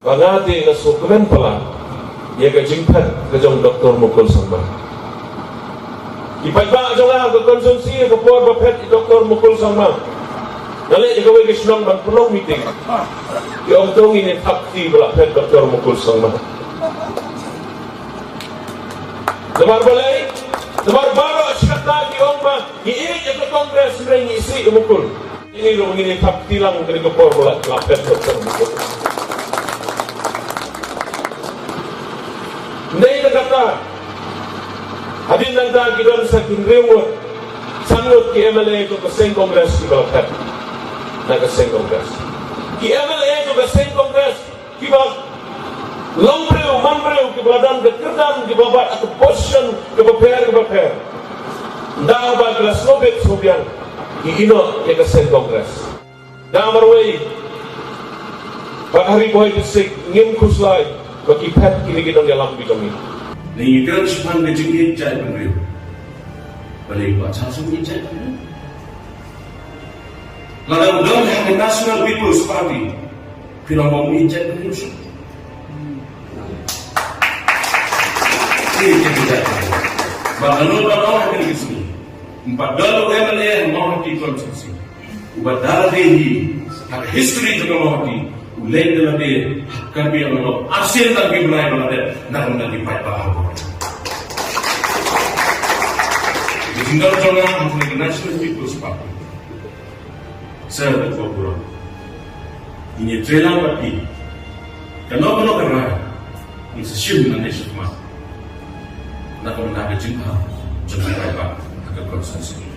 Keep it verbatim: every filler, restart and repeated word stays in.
Ba nga te nga sngewkmen palat ïa ka jingphet ka jong Doctor Mukul Sangma. Ki paidbah jong nga ha ka constituency, ha ka por ba phet i Doctor Mukul Sangma, nga leit ïa kawei ka shnong ban pynlong meeting. Ki ong to ngin ïa thap kti ba la phet Doctor Mukul Sangma. Namar balei? Namar baroh shi katta ki ong ba ngi ïeit ïa ka Congress hynrei ngi isih ïa u Mukul. Ïa ngi ruh ngin ïa thap kti lang ha kane ka por ba la phet Doctor Mukul. Ym dei tang katta, hadien nangta ki don sa ki hynriew ngut, san ngut ki M L A jong ka seng Congress kiba la phet na ka seng Congress. Ki M L A jong ka seng Congress kiba long briew man briew, kiba la don ka kyrdan, kiba bat ha ka position kaba pher kaba pher. Ynda ba ki la sngewbit sngewbiang, ki ïehnoh ïa ka seng Congress. Da marwei, bad ha Ri Bhoi District ngim khuslai ba ki phet kine ki nongïalam ki jong ngi. Ngi kren shaphang ka jingïeit jaitbynriew. Balei ba cha shu ïeit jaitbynriew? Lada u don ha ka National People's Party, phi long ba um ïeit jaitbynriew shuh? Ïeit jaitbynriew. Ba ka long ba long ha kane ka sngi. Ym pat don u M L A ha Mawhati constituency uba da lade hi ha ka history jong ka Mawhati u leit da lade ha Karbi Anglong arsien tang ki bnai ba la dep na ka bynta ki paidbah ha Mawhati. Ka jingdon jong nga ha ka National People's Party. Sir, da kaba burom ngin ïa trei lang bad ki. Kano kano ka rai ngin sa shim nangne shakhmat na ka bynta ka jingthaw jong ki paidbah ha ka constituency.